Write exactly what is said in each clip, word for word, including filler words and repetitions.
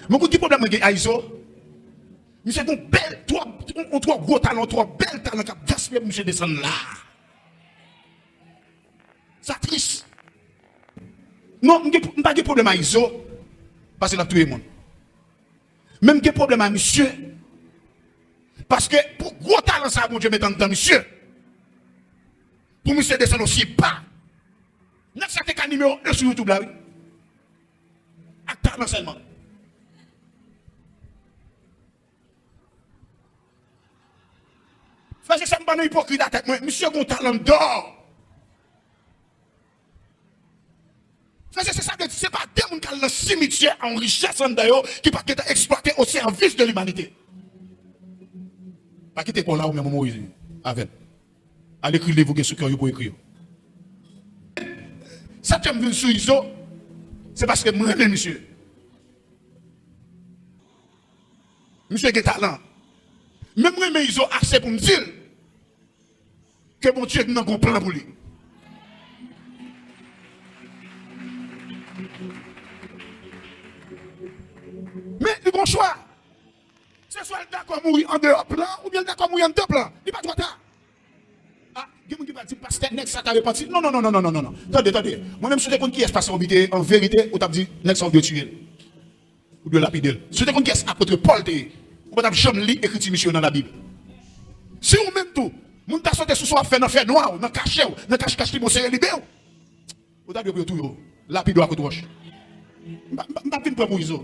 Mwen konn ki pwoblèm mwen gen a Izo. Misye gen yon bèl, twò, yon, yon twò gwo talan, yon twò bèl talan k ap gaspiye pou misye desann la. Sa tris. Non, m gen, m pa gen pwoblèm a Izo, paske l ap touye moun. Men m gen pwoblèm a misye, paske pou gwo talan sa Bondye met anndan misye, pou misye desann osi ba. Nèg sa te ka nimewo en sou YouTube la, wi. Ak talan sèlman. Frè e sè, m pa nan ipokrit a tèt mwen. Misye gon talan dò. Frè e sè, sa vle di se pa de moun k al nan simityè a yon richès anndan yo ki pa t gentan eksplwate o sèvis de limanite. Pa kite kò w la ou menm Moyiz avè l. Al ekri liv ou gen sou kè w yo pou ekri yo. Sa k fè m vin sou Izo, se paske m renmen misye. Misye gen talan. Men m renmen Izo ase pou m di l ke Bondye nan gon plan pou li. Men li gon chwa. Se swa l dakò mouri andeyò plan, oubyen l dakò mouri anndan plan. Li pa twò ta. Ah, gen moun ki pral di m, pastè, nèg sa ta repanti. Non, non, non, non. Tande, tande. Mwen menm, si w te konn kiyès pastè Obi te ye, an verite, ou t ap di, nèg sa, ou dwe tiye l. Ou dwe lapide l. Si w te konn kiyès apot Pòl te ye, ou pa t ap janm li ekriti misye yo nan Labib. Si ou menm tou, moun ta sote sou sa w ap fè nan fènwa w, nan kache w, nan kachkach li, bon, sere li ben w. Ou ta dwe pou yo touye w. Lapide w akote wòch. M pa, m pa, m pa vin pran pou Izo.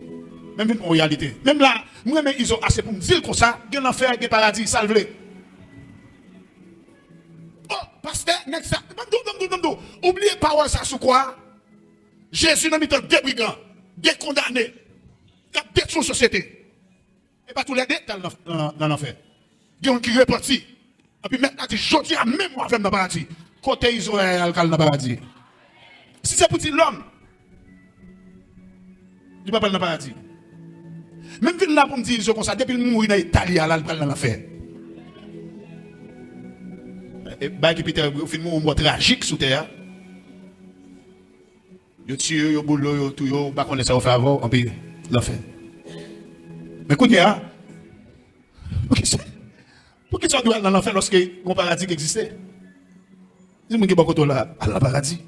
Men m vin pran yon reyalite. Menm la, m renmen Izo ase pou m di l konsa, gen lanfè, gen paradi, sa l vle. Oh, pastè, nèg sa, ban m di w, ban m di w, ban m di w. Ou bliye pawòl sa sou kwa a? Jezi nan mitan de brigan, de kondane, k ap detwi yon sosyete. E pa toulède k al nan, nan, nan lanfè. Gen youn ki repanti. Epi mèt la di, jodi a menm w a avè m nan paradi. Kote Izo al k al nan paradi? Si se pou di lòm, li pa pral nan paradi. Men m vin la pou m di Izo konsa, depi l mouri nan eta li a la, l pral nan lanfè. E, bagay ki pi terib, ou fin mouri yon mò trajik sou tè a. Yo tiye w, yo boule w, yo touye w, ou pa konnen sa yo fè avè w, anpi lanfè. Men kounye a, poukisa, poukisa w dwe al nan lanfè lòske gon paradi ki egziste? Di moun ki bò kote w la, al nan paradi.